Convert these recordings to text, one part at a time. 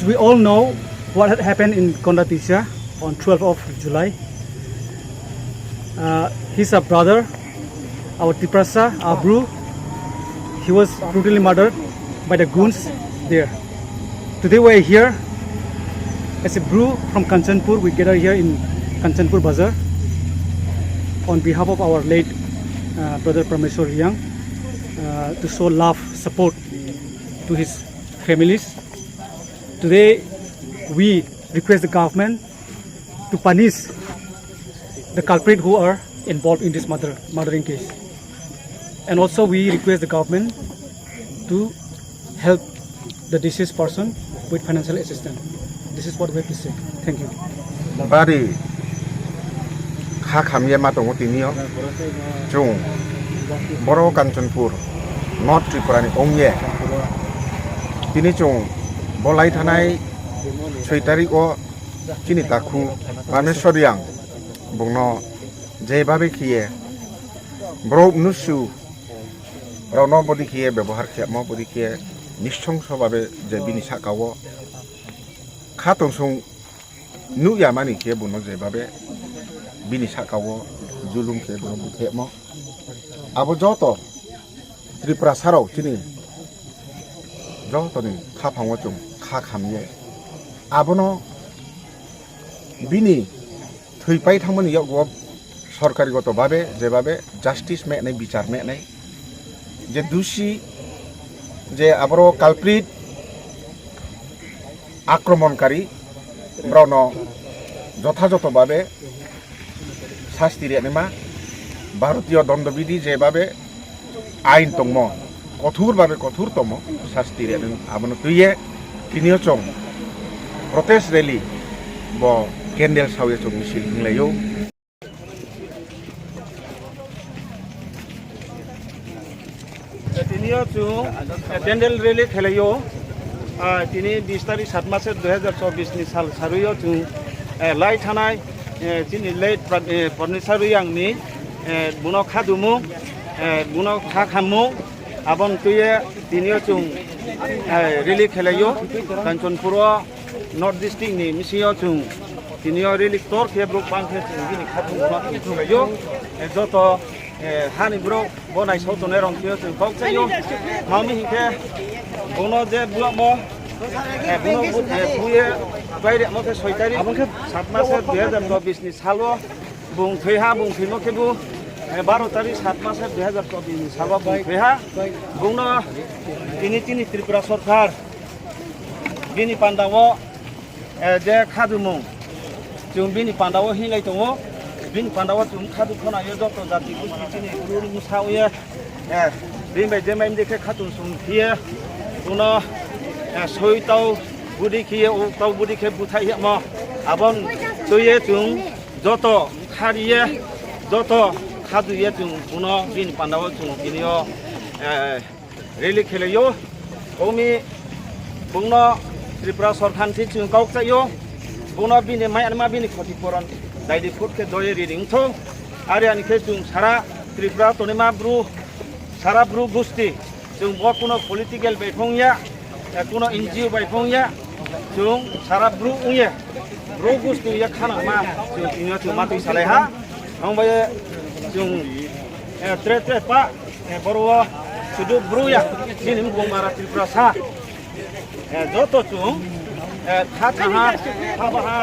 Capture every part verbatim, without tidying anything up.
We all know what had happened in Gondatisa on twelfth of July. Uh, he's a brother, our Tiprasa, our Bru. He was brutally murdered by the goons there. Today we are here as a Bru from Kanchanpur. We gather here in Kanchanpur Bazar on behalf of our late, uh, brother Parameswar Reang, uh, to show love, support to his families. Today, we request the government to punish the culprit who are involved in this murder, murdering case. And also, we request the government to help the deceased person with financial assistance. This is what we have to say. Thank you. Bari kha kham ye ma tong ou tini yo. Chung boro Kanchanpur, North Tripura ni ong ye. Tini chung bo lai thanai soi tarik wo chini takhu Parameswar Reang bung no je babe khe ye brouh mnusu rao no bodei khe ye bebohar khemo, bodei khe ye nisongso babe je bini sahka wo kha tongsong nuh ya mani khe bung no je babe bini sahka wo julum khe bung no buthemo. Abo joto Tiprasa rao chini joto ni khaphang wo chung kha kham ye abo no bini thoipai thanngmo ni yakgu wo sorkari goto babe je babe justice mehnai, bichar mehnai, je dusi, je aboro culprit, আক্রমণকারী, brao no jothajoto babe sasti ri naima, ভারতীয় দণ্ডবিধি je babe ain tongmo, kothur babe kothur tongmo sasti ri nai, abo no tui ye tini yo chung protest rally bo candle sao ye chung misil hinglai ou. Tini yo chung candle rally khelai ou. Tini bis tarik সাত মাসের দুই হাজার চব্বিশ ni sal sarui yo chung lai thanai chini late Parameswar Reang ni bung no khadumung, bung no kha khammung, abo no tui ye tini yo chung rally khelai ou. Kanchanpur wo North District ni bsing yo chung tini yo rally ktor khe brouh bang khe chung bini khathung no chung khlai ou. Joto ha ni brouh bo naisao tongnai rao thing yo chung kau chai ou. Mami hing khe bung no je bung no bu ye tuai rimo khe ছয় তারিখ সাত মাসের দুই হাজার চব্বিশ ni sal wo bung thoi ha, bung thoimo khe bu বারো তারিখ সাত মাসের দুই হাজার চব্বিশ ni sal wo bung thoi ha. Bung no tini chini Tripura sorkar bini panda wo je khadumung chung bini panda wo hinglai tong ou. Bini panda wo chung khadu khona ye joto jati gusti chini bru bsa ong ye bini bai je mai mdi khe khathung sung khe ye bung no soi tau budi khe ye, u tau budi khe búthaih yagmo, abo no tui ye chung joto khari ye, joto khadu ye chung bung no bini panda wo chung tini yo rally khelai ou. Ong mi bung no Tripura sorkar ni thing chung kau chai ou. Bung no bini mai anma bini khoti poron dai di phut khe do ye ri ri ong thou. Are ani khe chung sara Tripura tongnaima bru, sara bru gusti, chung bo kuno political bai phung ya, kuno N G O bai phung ya, chung sara bru ong ye, bru gusti ong ye khanangma chung tini yo chung ma tui salai ha. Ang bai ye chung tre tre pa boro wo sudu bru ya, chini bung mara Tiprasa joto chung kha thanng ha, kha ba ha,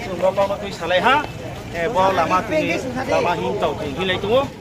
chung bo ma tui salai ha. Bo lama tui, lama hing tau chung hinglai tong ou.